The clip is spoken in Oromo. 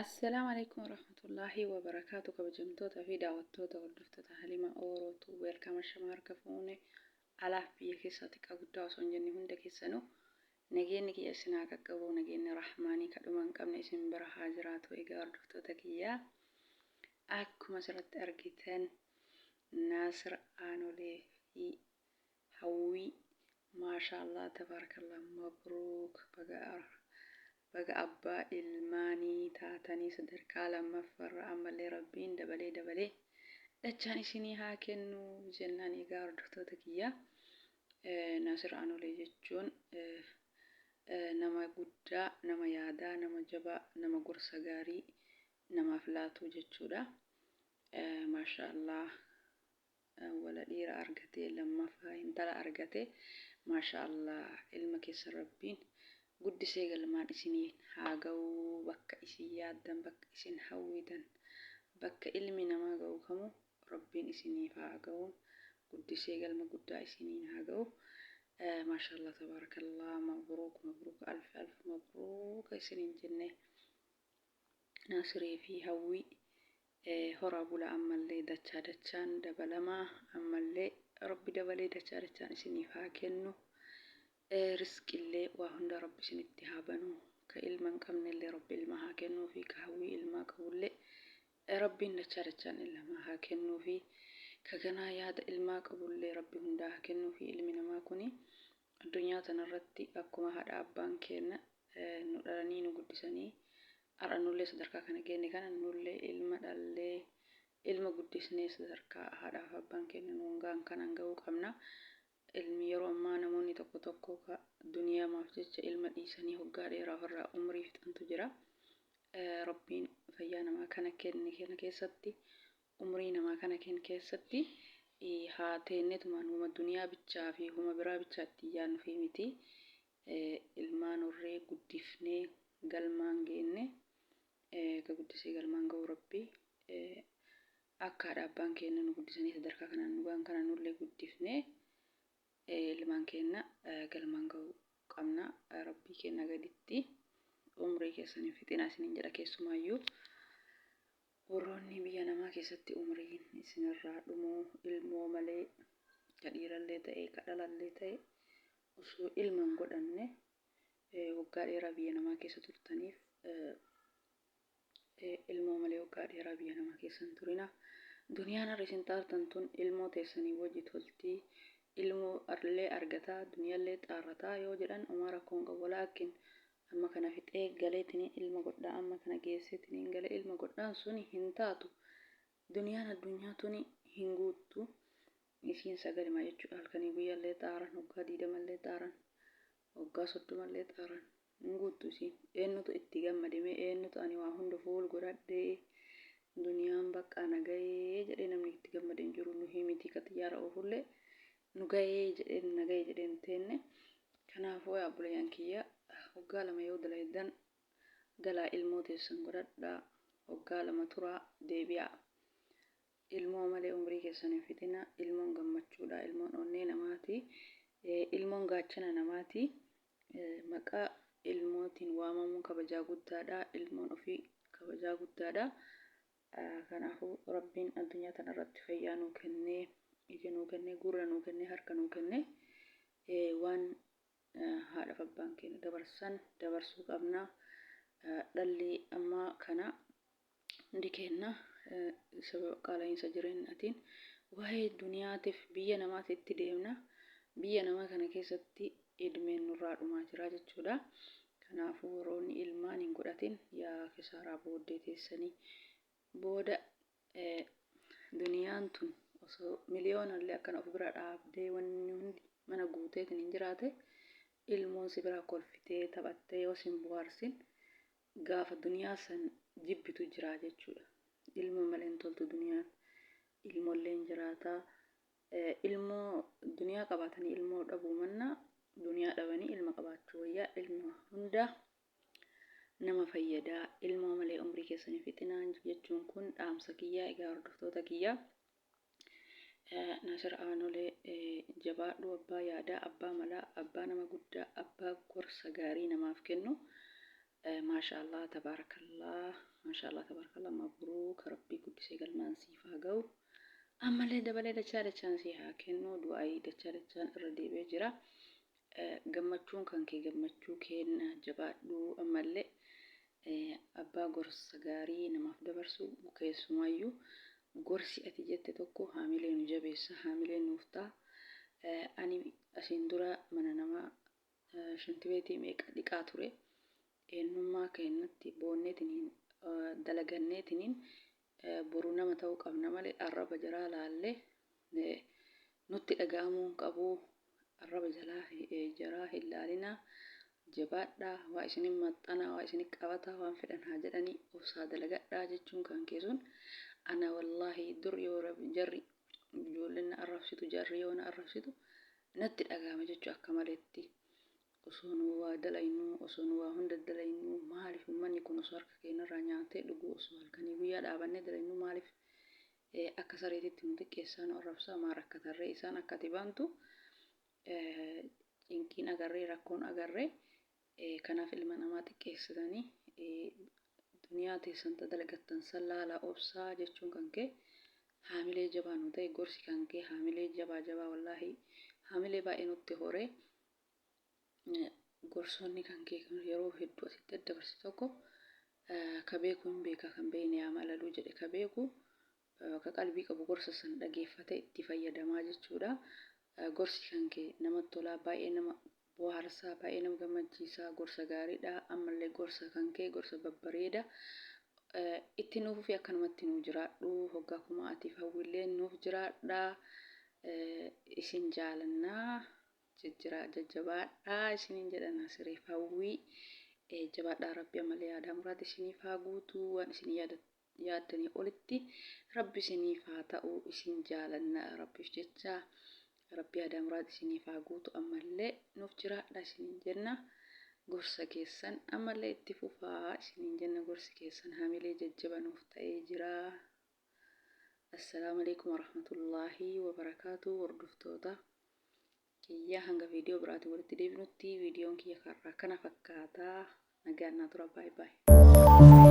Assalaamu alaikum warahmatullaahi wabarakaatu kabajamtoota fi daawwattoota hordoftoota Halima Oorootu weelkaama shama harka fuune alaaf biyya keessaa xiqqaa guddaa osoo hin jenne hunda keessanuu nageenyi kiyya isin haa qaqqabu, nageenyi rahmaanii kadhuma hin qabne isin bira haa jiraatu. Egaa hordoftoota kiyyaa, akkuma asirratti argitan Naasir Aanolee fi Hawwii, maashaallah tabaarakallah, mabruuk, baga baga abbaa ilmaanii taatanii sadarkaa lammaffaarra ammallee rabbiin dabalee dabalee dachaan isinii haa kennu jennaan. Egaa hordoftoota kiyyaa, Naasir Aanolee jechuun nama guddaa, nama yaadaa, nama jabaa, nama gorsa gaarii namaaf laatu jechuudha. Maashaallah, wala dhiira argate, lammaffaa intala argate. Maashaallah, ilma keessan rabbiin guddisee galmaan isinii haa ga'u. Bakka isin yaaddan, bakka isin hawwitan, bakka ilmi namaa ga'u kamuu rabbiin isiniif haa ga'u, guddisee galma guddaa isiniin haa ga'u. Maashaallah tabaarakallah, mabruuk mabruuk, alf alf mabruuk isiniin jenne. Naasiree fi Hawwii horaa bula, ammallee dachaa dachaan dabalamaa, ammallee rabbi dabalee dachaa dachaan isiniif haa kennu. Risqillee waa hunda rabbi isinitti haa banu. Ka ilma hin qabnellee rabbi ilma haa kennuu fi ka hawwii ilmaa qabullee rabbiin dachaa dachaan ilma haa kennuu fi ka ganaa yaada ilmaa qabullee rabbi hundaa haa kennuu fi. Ilmi namaa kuni addunyaa tanarratti akkuma haadha abbaan keenya nu dhalanii nu guddisanii har'a nullee sadarkaa kana geenne kana, nullee ilma dhallee ilma guddisnee sadarkaa haadhaaf abbaan keenya nuun gahan kanaan gahuu qabna. Ilmi yeroo ammaa namoonni tokko tokko ka duniyaamaaf jecha ilma dhiisanii hoggaa dheeraa ofirraa umrii fixantu jira. Rabbiin fayyaa namaa kana kenne kana keessatti, umrii namaa kana kenne keessatti haa teennetumaan huma duniyaa bichaa fi huma biraa bichaa ittiin yaadnufi miti. Ilmaan horree guddifnee galmaan geenne, ka guddisee galmaan ga'u rabbi. Akka haadha abbaan keenya nu guddisanii sadarkaa kanaan nu gahan kana nullee guddifnee ilmaan keenya galmaan ga'uu qabna. Rabbii keenya gaditti umrii keessan hin fixinaa isiniin jedha. Keessumaayyuu warroonni biyya namaa keessatti umriin isinirraa dhumuu ilmoo malee, ka dhiirallee ta'e ka dhalallee ta'e, osoo ilma hin godhanne waggaa dheeraa biyya namaa keessa turtaniif, ilmoo malee waggaa dheeraa biyya namaa keessa hin turina. Duniyaan har'a isin xaartan tun ilmoo teessanii wajji toltii, ilmoo illee argataa duniyaallee xaarrataa yoo jedhan homaa rakkoon qabu. Walaakin amma kana fixee galeetiniin ilma godhaa, amma kana geesseetiniin galee ilma godhaan suni hin taatu. Duniyaan addunyaa tuni hin guuttu. Isiin sagalima jechuudha. Halkanii guyyaallee xaaran, waggaa 20llee xaaran, waggaa 30llee xaaran hin guuttu isiin. Eenyutu itti gammade mee? Eenyutu ani waa hunda fuul godhadhee duniyaan baqqaa na gahee jedhee namni itti gammade hin jiru. Nuhii miti ka xiyyaara oofullee nu gahee jedhee na gahe jedhee hin teenne. Kanaafuu yaa obboleeyyan kiyya, waggaa 2 yoo dalaydan galaa ilmoo teessan godhadhaa, waggaa 2 turaa deebi'aa. Ilmoo malee umrii keessan hin fixina. Ilmoon gammachuudha, ilmoon onnee namaati, ilmoon gaachana namaati. Maqaa ilmootiin waamamuun kabajaa guddaadha, ilmoon ofii kabajaa guddaadha. Kanaafuu rabbiin addunyaa tanarratti fayyaa nuu kennee, ija nuu kennee, gurra nuu kennee, harka nuu kennee, waan haadhaaf abbaan keenya dabarsan dabarsuu qabna. Dhalli ammaa kana hundi keenya sababa qaala'iinsa jireenyaatiin waa'ee duniyaatiif biyya namaatitti deemna. Biyya namaa kana keessatti idmeen nurraa dhumaa jira jechuudha. Kanaafuu warroonni ilmaan hin godhatin, yaa kisaaraa booddee teessanii booda. Duniyaan tun osoo miliyoonallee akkana of bira dhaabdee wanni hundi mana guuteetiin hin jiraate, ilmoon si bira kolfitee taphattee yoo sin bohaarsin gaafa duniyaa san jibbitu jira jechuudha. Ilmoo malee hin toltu duniyaan. Ilmoolleen jiraataa. Ilmoo duniyaa qabaatanii ilmoo dhabuu mannaa duniyaa dhabanii ilma qabaachuu wayyaa. Ilma hunda nama fayyadaa. Ilmoo malee umrii keessan hin fixinaa jechuun kun dhaamsa kiyyaa. Egaa hordoftoota kiyyaa, Nasir Aanolee jabaadhu abbaa yaadaa, abbaa malaa, abbaa nama guddaa, abbaa gorsa gaarii namaaf kennu. Maashaallah tabaarakallah, maashaallah tabaarakallah, mabruuk, rabbii guddisee galmaan siif haa ga'u. Ammallee dabalee dachaa dachaan sii haa kennu, du'aayii dachaa dachaan irra deebi'ee jira. Gammachuun kan kee gammachuu keenna, jabaadhu ammallee abbaa gorsa gaarii namaaf dabarsu. Keessumaayyuu gorsi ati jette tokko haamilee nu jabeessa, haamilee nuuf ta'a. Ani asiin dura mana namaa shintibeetii meeqa dhiqaa ture. Eenyummaa keenyatti boonneetiniin dalaganneetiniin boru nama ta'uu qabna malee arraba jaraa laallee nutti dhaga'amuu hin qabu. Arraba jalaa jaraa hin laalinaa. Jabaadhaa, waa isinin maxxanaa, waa isinin qabataa, waan fedhan haa jedhanii obsaa dalagadhaa jechuun kan kee sun ana wallaahi dur yoo jarri ijoolleen na arrabsitu, jarri yoo na arrabsitu natti dhaga'ama jechuu akka maletti. Osoo nu waa dalaynuu, osoo nu waa hunda dalaynuu, maaliif ummanni kun osoo harka keenyarraa nyaatee dhuguu, osoo halkanii guyyaa dhaabannee dalaynuu, maaliif akka sareetitti nu xiqqeessaa, nu arrabsaa, maa rakkatarree? Isaan akka ati baantu cinqiin agarree, rakkoon agarree. Kanaaf ilma namaa xiqqeessitanii duniyaa teessan ta dalagattan san laalaa obsaa jechuun kan kee haamilee jabaa nu ta'e. Gorsi kan kee haamilee jabaa jabaa, wallaahi haamilee baay'ee nutti horee. Gorsoonni kan kee yeroo hedduu asitti daddabarsi tokko ka beeku hin beeka, kan beekne yaa malaluu jedhe. Ka beeku, ka qalbii qabu gorsa san dhageeffate itti fayyadamaa jechuudha. Gorsi kan kee namatti tolaa, baay'ee nama bohaarsaa, baay'ee nama gammachiisaa, gorsa gaariidha. Ammallee gorsa kan kee gorsa babbareeda. Itti nuuf fi akkanumatti nu jiraadhu, hoggaa kuma atiif hawwiillee nuuf jiraadha. Isin jaalannaa, jajjabaadhaa isiniin jedha Nasiriif Hawwii. Jabaadhaa, rabbi ammallee yaadaa muraati isiniif haa guutuu, waan isin yaaddanii olitti rabbi isiniif haa ta'u. Isin jaalanna rabbiif jecha, rabbi yaadaa muraati isiniif haa guutu, ammallee nuuf jiraadha isiniin jenna. Gorsa keessan ammallee itti fufaa isiniin jenna, gorsi keessan hamilee jajjaba nuuf ta'ee jira. Assalaamu alaikum warahmatullaahi wabarakaatu. Hordoftoota kiyya, hanga viidiyoo biraatiin walitti deebinutti viidiyoon kiyya karraa kana fakkaataa. Nagaan naa tura, baay'ee baay'ee.